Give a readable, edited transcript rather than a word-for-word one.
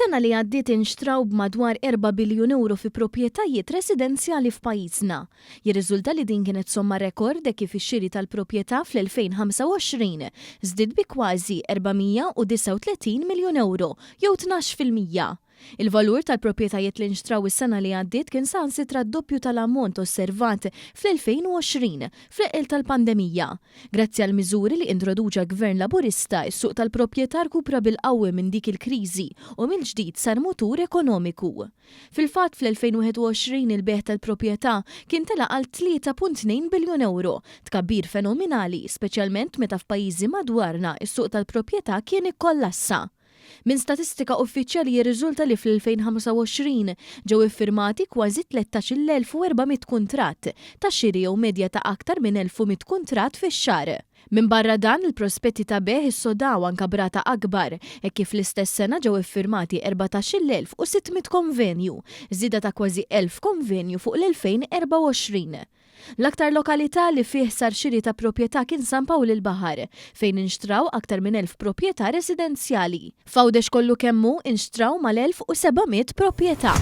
Is-sena li għaddiet inxtraw b'madwar 4 biljun ewro fi proprjetajiet residenzjali f'pajjiżna. Jirriżulta li din kienet somma rekord hekk kif ix-xiri tal-proprjetà fl-2025 żdied bi kważi 439 miljun ewro jew 12%. Il-valur tal-proprjetajiet li nxtraw is-sena li għaddiet kien saħansitra d-doppju tal-ammont osservat fl-2020, fl-eqqel tal-pandemija. Grazzi għall-miżuri li introduċa Gvern Laburista, is-suq tal-proprjetà rkupra bil-qawwi minn dik il-kriżi u mill-ġdid sar mutur ekonomiku. Fil-fatt, fl-2021 il-bejgħ tal-proprjetà kien tela' għal 3.2 biljun ewro, tkabbir fenominali, speċjalment meta f'pajjiżi madwarna s-suq tal-proprjetà kien ikkollassa. Minn statistika uffiċjali jirriżulta li fl-2025 ġew iffirmati kważi 13,400 kuntratt ta' xiri jew medja ta' aktar minn 1,100 kuntratt fix-xahar. Minbarra dan, il-prospetti ta' bejgħ issodaw anke b'rata akbar, hekk kif fl-istess sena ġew iffirmati 14,600 konvenju, żieda ta' kważi 1,000 konvenju fuq l-2024. L-aktar lokalità li fih sar xiri ta' proprjetà kien San Pawl il-Baħar, fejn inxtraw aktar minn 1,000 proprjetà residenzjali. F'Għawdex kollu kemm hu inxtraw mal-1,700 proprjetà.